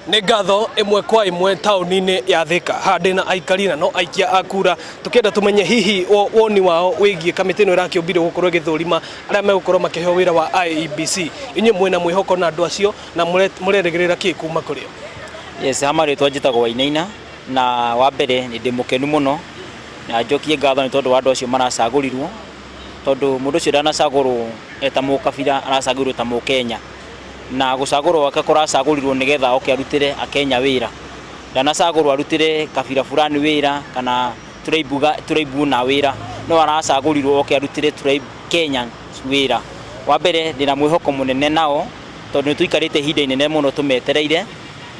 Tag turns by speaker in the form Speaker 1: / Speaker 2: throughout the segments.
Speaker 1: Nĩ ngatho ĩmwe kwa ĩmwe taũni-inĩ ya Thika haha ndĩ na aikari na no aikia a kura tũkĩenda tũmenye hihi woni wao wĩgiĩ kamĩtĩ ĩno ĩrakĩũmbirwo gũkorwo ĩgĩthũrima arĩa megũkorwo makĩheo wĩra wa IEBC. Inyuĩ mwĩna mwĩhoko na andũ acio na mũrerĩgĩrĩra kĩ kuma kũrĩ o?
Speaker 2: Yes, ha marĩtwa njĩtagwo Wainaina na wa mbere nĩ ndĩ mũkenu mũno na njokie ngatho nĩ tondũ wa andũ acio maracagũrirwo tondũ mũndũ ũcio ndanacagũrwo eta mũkabira aracagũrirwo ta mũkenya. Na gũcagũrwo gwake kũracagũrirwo nĩgetha oke arutĩre Akenya wĩra. Ndanacagũrwo arutĩre kabira fulani wĩra kana tribe na wĩra, no aracagũrirwo oke arutĩre tribe Kenya wĩra. Wa mbere ndĩna mwĩhoko mũnene nao tondũ nĩ tũikarĩte ihinda inene mũno tũmetereire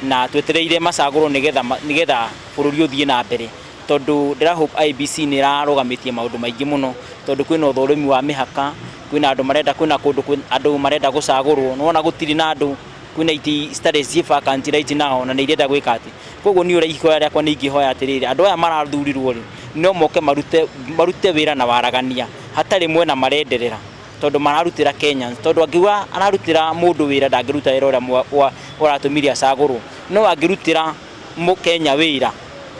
Speaker 2: na twetereire macagũrwo nĩgetha nĩgetha bũrũri ũthiĩ na mbere. Tondũ ndĩra hope IEBC nĩ ĩrarũgamĩtie maũndũ maingĩ mũno tondũ kwĩna ũthũrimi wa mĩhaka, kwĩna andũ marenda kwĩna kũndũ andũ marenda gũcagũrwo, nĩ wona gũtirĩ na andũ, kwĩna itĩ citarĩ ciĩ vacant right now na nĩ irenda gwĩka atĩ. Koguo niĩ ũrĩa ihoya rĩakwa nĩ ingĩhoya atĩrĩrĩ, andũ aya marathurirwo rĩ, no moke marute marute wĩra na waragania hatarĩ mwena marenderera tondũ mararutĩra Kenyans, tondũ angiuga ararutĩra mũndũ wĩra ndangĩruta wĩra ũrĩa ũratũmire acagũrwo, no angĩrutĩra Mũkenya wĩra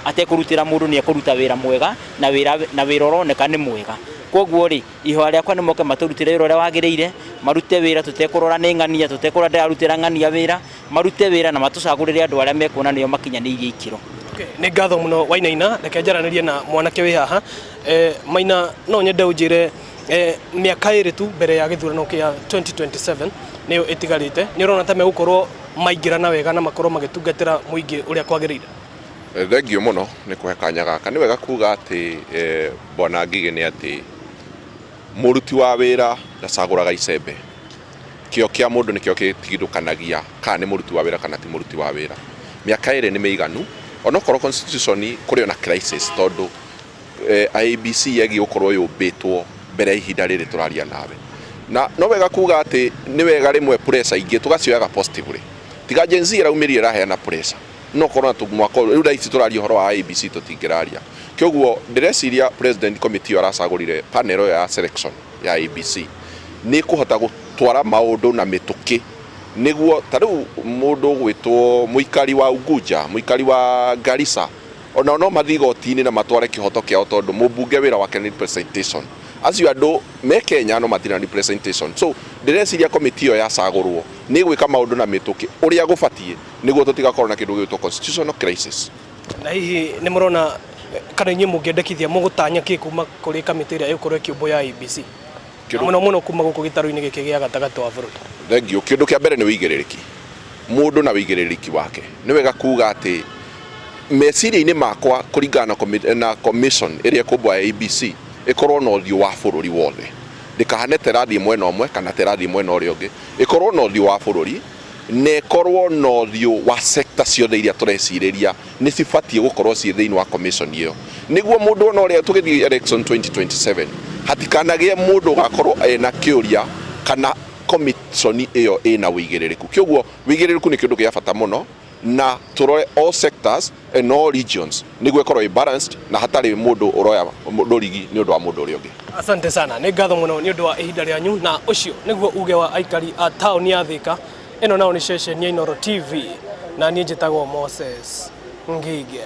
Speaker 2: atekũrutĩra mũndũ nĩ ekũruta wĩra mwega na wĩra na wĩra ũroneka nĩ mwega. Koguo rĩ, ihoya rĩakwa nĩ moke matũrutĩre wĩra ũrĩa wagĩrĩire, marute wĩra tũtekũrora nĩ ng'ania, tũtekũrora ndĩrarutĩra ng'ania wĩra, marute wĩra na matũcagũrĩre andũ arĩa mekuona nĩo makinyanĩirie ikĩro.
Speaker 1: Okay, nĩ ngatho mũno Wainaina, reke njaranĩrie na mwanake wĩ haha. Maina, no nyende ũnjĩre mĩaka ĩrĩ tu mbere ya gĩthurano kĩa 2027 nĩyo ĩtigarĩte, nĩ ũrona ta megũkorwo maingĩrana wega na makorwo magĩtungatĩra mũingĩ ũrĩa kwagĩrĩire?
Speaker 3: Thengiũ mũno nĩ kũhe kanya gaka. Nĩ wega kuga atĩ Bwana Ngigĩ nĩ atĩ mũruti wa wĩra ndacagũraga icembe. Kĩo kĩa mũndũ nĩkĩo gĩtigithũkanagia kana nĩ mũruti wa wĩra kana ti mũruti wa wĩra. Mĩaka ĩrĩ nĩ mĩiganu onokorwo constitution kũrĩ ona crisis tondũ IEBC yegiĩ gũkorwo yũmbĩtwo mbere ya ihinda rĩrĩ tũraria nawe. Na no wega kuga atĩ nĩ wega rĩmwe pressure ingĩ tũgacioyaga positively. Tiga Gen Z ĩraumĩrire ĩraheana pressure. No korwo na mwaka ũyũ rĩu thaa ici tũraria ũhoro wa IEBC tũtingĩraria. Kĩoguo ndĩreciria president committee ĩyo aracagũrire panel ĩyo ya selection ya IEBC nĩ ĩkũhota gũtwara maũndũ na mĩtũkĩ nĩguo ta rĩu mũndũ ũgwĩtwo mũikari wa Unguja, mũikari wa Garissa onao no mathiĩ igoti-inĩ na matware kĩhoto kĩao tondũ mũmbunge wĩra wake nĩ representation. Acio andũ me Kenya no matirĩ na representation. So ndĩreciria committee ĩyo yacagũrwo nĩ ĩgwĩka maũndũ na mĩtũkĩ ũrĩa gũbatiĩ nĩguo tũtigakorwo na kĩndũ gĩgwĩtwo constitutional crisis.
Speaker 1: Na hihi nĩ mũrona kana inyuĩ mũngĩendekithia mũgũtanya kĩ kuma kũrĩ kamĩtĩ ĩrĩa ĩgũkorwo ĩkĩũmbwo ya IEBC? Na mũno mũno kuma gũkũ gĩtarũ-inĩ gĩkĩ gĩa gatagatĩ wa bũrũri.
Speaker 3: Thengiũ. Kĩndũ kĩa mbere nĩ wĩigĩrĩrĩki. Mũndũ na wĩigĩrĩrĩki wake. Nĩ wega kuga atĩ meciria-inĩ makwa kũringana na commission ĩrĩa ĩkũmbwo ya IEBC ĩkorwo na ũthiũ wa bũrũri wothe. Ndĩkahane ta ĩrathiĩ mwena ũmwe kana ta ĩrathiĩ mwena ũrĩa ũngĩ. Ĩkorwo na ũthiũ wa bũrũri na ĩkorwo na ũthiũ wa sector ciothe iria tũrecirĩria nĩ cibatiĩ gũkorwo ciĩ thĩinĩ wa commission ĩyo. Nĩguo mũndũ ona ũrĩa tũgĩthiĩ election 2027 hatikanagĩe mũndũ ũgakorwo ena kĩũria kana commission ĩyo ĩna ũigĩrĩrĩku. Kĩoguo ũigĩrĩrĩku nĩ kĩndũ gĩa bata mũno na tũrore all sectors and all regions nĩguo ĩkorwo ĩ balanced na hatarĩ mũndũ ũroya rũrigi nĩ ũndũ wa mũndũ ũrĩa ũngĩ.
Speaker 1: Asante sana, nĩ ngatho mũno nĩ ũndũ wa ihinda rĩanyu na ũcio nĩguo uge wa aikari a taũni ya Thika. Ĩno nao nĩ ceceni ya Inooro TV na niĩ njĩtagwo Moses Ngige.